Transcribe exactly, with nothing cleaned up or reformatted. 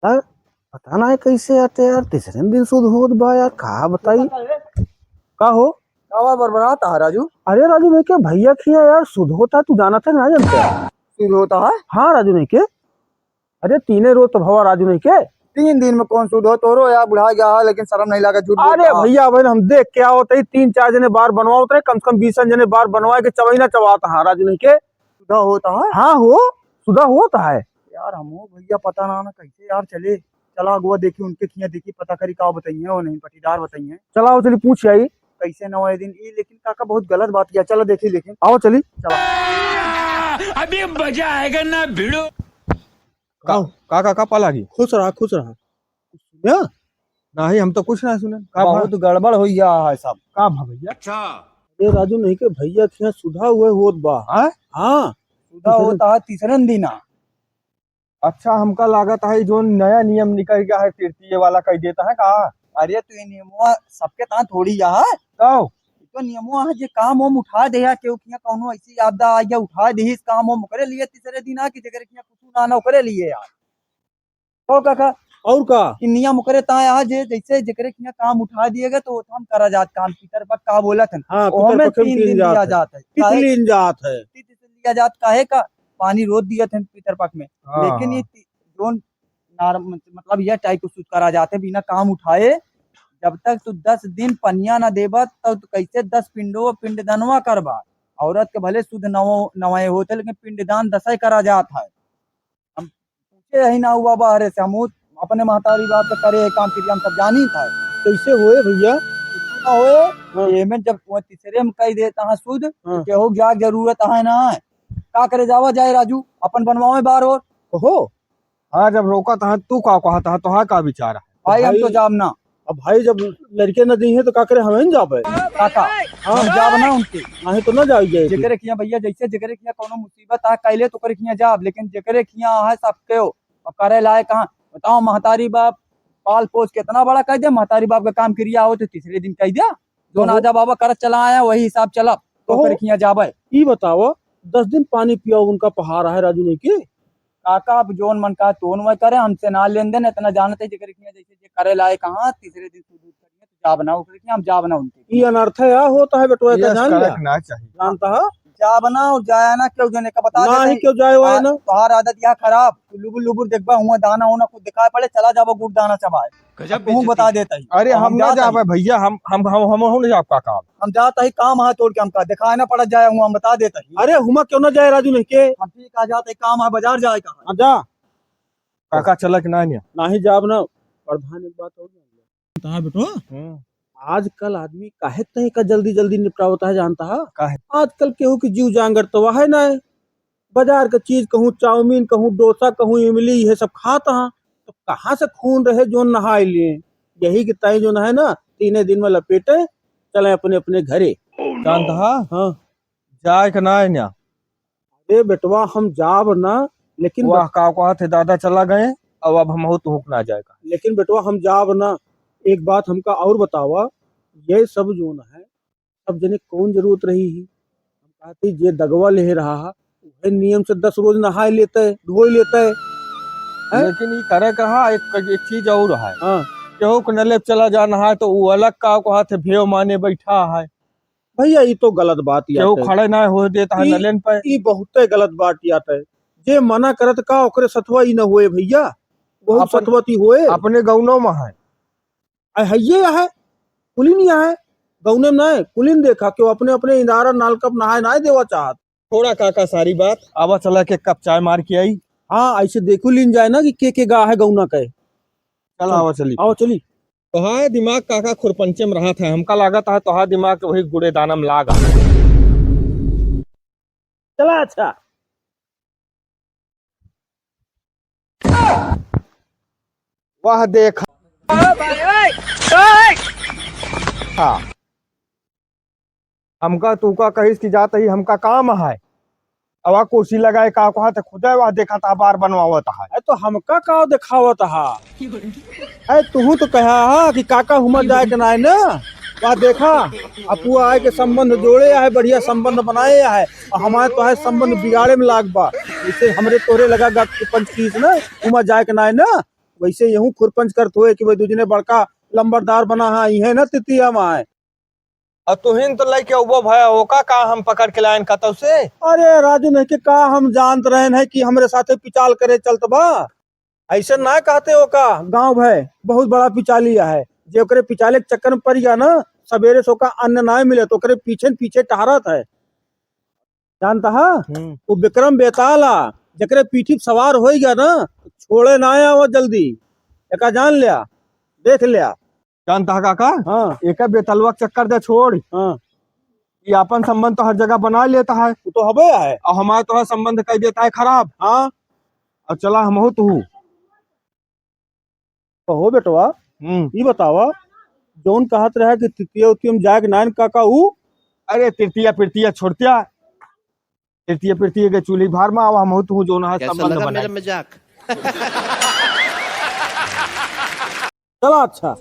यार, पता नाहीं कइसे आते यार, तीसरे दिन सुध होत बा यार, का बताई? का हो? का बा बरबरात हा राजू? अरे राजू नहीं के, भइया खिया यार सुध होता है, तू जानत है ना जानते है? सुध होता है? हाँ राजू नहीं के, अरे तीने रोज तो भवा राजू नहीं के। तीन दिन में कौन सुध हो, तोरो यार बुढ़ा गया है, लेकिन शर्म नहीं लगा, झूठ अरे बोलता है। भइया, अब हम देख के आवत है, तीन चार जने बार बनवावत रहे, कम से कम बीस जने बार बनवा के चबई ना चबात है राजू नहीं के। सुधा होता है? हाँ हो, सुधा होता है। यार हमहू भइया पता ना, ना कैसे यार चले। चला अगुआ देखी, उनके खिया देखी, पता करी का बताइए, वो नहीं पटीदार बताइए। चला आओ चली पूछ आई। कैसे नवाए दिन ई, लेकिन काका बहुत गलत बात किया। चला देखी लेकिन। आओ चली। चला। अभी मजा आएगा ना भिड़ो। का, का, का, का पाला की? खुश रहा, खुश रहा। सुना? नहीं, हम तो कुछ ना सुने। का भा? बहुत गड़बड़ हो गया है सब। का भा भइया? अच्छा। ये राजू नहीं के भइया खिया सुधा हुए होत बा। हाँ? हाँ। सुधा होता है तीसरे दिना। अच्छा, हमका लागत है जो नया नियम निकल गया है, तृतीय वाला कह देता है का? अरे, तो ये नियमवा सबके तान थोड़ी है। का? तो नियमवा है, जे काम वाम उठा दे या केहू किया कौनो ऐसी आपदा आ गया, उठा दे इस काम वाम ओकरे लिए तीसरे दिन आ कि जेकरे किया कुछ ना ना ओकरे लिए यार। तो काका, और का? कि नियम ओकरे तान आ जे जैसे जेकरे किया काम उठा दिए गए तो हम करा जात काम पितर पर का बोलत हन। हाँ, ओह पितर में पक्ष में तीन तीन दिन जात लिया है। जात है। काहे? तीन दिन जात है। तीन दिन लिया जात काहे का? पानी रोज दियत हन पितर पख में। हाँ, लेकिन ये हाँ। ती-, जोन नार-, मतलब यह टाइप के सुध करा जाते बिना काम उठाए, जब तक तू दस दिन पनिया ना देबा, तब तू कैसे दस पिंडो पिंडदनवा करबा? औरत के भले सुध नव-, नवाए होते, लेकिन पिंडदान दसै करा जात है। हम पूछे ही ना हुआ बाहरे से, हम उ अपने महतारी बाप से करे है काम, क्रिया हम सब जानी था। कैसे होए भइया? कुछ ना होए, हाँ। एमे जब वो तीसरे में कह देता है सुध, हाँ। तो केहू जाग जरूरत है ना है। का करे जावा जाए राजू, अपन बनवावे बार और। ओहो, हाँ, जब रोकत है, तू का कहत है, तोहार का विचार है? भाई, हम तो भाई, जाब ना। अब भाई, जब लड़के न दी हैं, तो का करे, हमें न जाबे? काका, हाँ। हम जाब ना उनके। नहीं तो ना जाई जाए फिर। जेकरे किया भइया, जैसे जेकरे किया कौनो मुसीबत आ, कैले तो ओकरे किया जाब, लेकिन जेकरे किया है सबके हो, अब करे लायक कहाँ? बताओ, महतारी बाप पाल पोस के इतना बड़ा कह दे, महतारी बाप का काम क्रिया हो तो तीसरे दिन कह दिया, जो ओहो। ना जा बाबा करत चला आया, वही हिसाब चलब, तो ओहो। ओकरे किया जाबे। ई बताओ, दस दिन पानी पियाओ, उनका पहाड़ है राजू नहीं के? काका, अब जोन मन का तोन वह करे, हमसे ना लेन देन, इतना जानते जेकरे किया जैसे जे करे लाए कहाँ, तीसरे दिन सुध उध करिए, तो जाब ना ओकरे किया, हम जाब ना उनके। ई अनर्थ है, या होता है बेटवा, ये इतना जान लिया। करक ना चाहिए। जानता है? जाब ना और जाया ना, क्यों जने का बता ना देते ही हैं। क्यों जाए वाए आ, ना? तोहार आदत यहाँ खराब, तू लुबुर लुबुर देखबा, हुआ दाना होना कुछ दिखाई पड़े, चला जाबो गुड़ दाना चबाए। गजब अब तुम बेइज्जती। बता देता ही। अरे, हम हम ना जात जाबे ही। भइया, हम, हम, हम, हम, हम ना जाब का काम। हम जात ही, काम है तोड़ के हमका दिखाए ना पड़ा जाए, हुआ हम बता देता ही। अरे, हुमा क्यों ना जाए राजू नहीं के? हम ठीक आ जात ही, काम है, बाजार जाए का है। हाँ, जा। काका चला कि ना, नहीं? नहीं जाब ना। प्रधान एक बात और जान ले। बता बेटो। हम्म। आजकल आदमी काहे तहे का जल्दी जल्दी निपटावता है जानता है? काहे? आजकल केहू के जीव जांगर तो है ना। बाजार का चीज कहूँ चाउमीन, कहूँ डोसा, कहूँ इमली, ये सब खात हाँ, तो कहाँ से खून रहे जो नहाए लिए? यही के ताई जो है ना, तीने दिन में लपेटे, चले अपने अपने घरे। जानत हा? हाँ। जाए के ना है न्या। अरे बेटवा, हम जाब ना, लेकिन वाह, बत- का कहत है दादा, चला गए, अब, अब हम हो तो हुक ना जाएगा। लेकिन बेटवा, हम जाब ना, एक बात हमका और बतावा, ये सब जो है, सब जने कौन जरूरत रही ही? हम कहते जे दगवा ले रहा है, वह नियम से दस रोज नहाए लेते, धोए लेते, हैं? लेकिन ई करे के रहा, एक, एक चीज और है। हाँ। केहू के नले पे चला जा नहाए, तो वो अलग का कहत है, भेव माने बैठा है। भइया, ई तो गलत बात यात केहू है। खड़े ना होए देत है ई, नलेन पे। ई बहुते गलत बात यात है। जे मना करत का, ओकरे सथवा ई न होए भइया, बहुत अपन, सथवती होए। अपने गौनों में है। आ, हइये है, कुलिन यहाँ है, गौने में ना है, कुलिन देखा, क्यों अपने, अपने इनारा नालकप नहाए ना देवा चाहत। थोड़ा काका सारी बात, आवा चला के कप चाय मार के आई। हाँ, ऐसे देखो लीन जाए ना कि के, के गा है गौना के। चल, चल। आवा चली। आवा चली। तोहार दिमाग काका खुरपंचे में रहत है, हमका लागत है तोहार दिमाग के वही गुड़े दाना में लाग है। चला अच्छा। वह देख। हाँ। हमका तू का कहिस कि जात ही हमका काम है। अब आ कुर्सी लगाए का कहा त खुदे वह देखा था बार बनवावत है। ए, तो हमका का देखावत हा? ए, तुहू तो कहा हा कि काका हुमा जाए के नाय ना। वह देखा, अपुआ आए के संबंध जोड़े है, बढ़िया संबंध बनाए है, और हमारे तो है संबंध बिगाड़े में लाग बा। इसे हमरे तोरे लगा गा कि पंच किस ना, हुमा जाए के नाय ना। वैसे यहू खुरपंच करत हुए कि वह दुजने बड़का लंबरदार बना है, इहे न तितिया माय। और तुहिन तो लइके उबो भया, ओका का हम पकड़ के लायन कतौ से? अरे राजू, नहीं के का हम जानत रहन है कि हमरे साथे पिचाल करे चलत बा? ऐसे ना कहते ओका। गाँव भय बहुत बड़ा पिचाली है, जे ओकरे पिचाले के चक्कर में पड़ गया ना, सवेरे से ओका अन्न ना मिले, तो ओकरे पीछे न पीछे टहरत है। जानता है? हम्म। वो विक्रम बेताल आ, जकरे पीठी पे सवार होई गया ना, छोड़े ना आवा जल्दी। एका जान लिया, देख लिया। जानता है काका? हाँ। एका बेतलवा के चक्कर दे छोड़। हाँ। ये आपन संबंध तो हर जगह बना लेता है। वो तो हबे है। और हमारे तो हर संबंध कर देता है खराब। हाँ। और चला हमहू तू। कहो बेटवा, हम्म। ई बतावा, जौन कहत रहा कि तृतीय उतियम जाए के नाइन काका ऊ? अरे तृतीय प्रीतिया छोड़तिया, तृतीय प्रीतिय के चूल्ही भार में आवा, हमहू तू जौन है कैसा संबंध लगा बनाए। मेरा मजाक? चला अच्छा।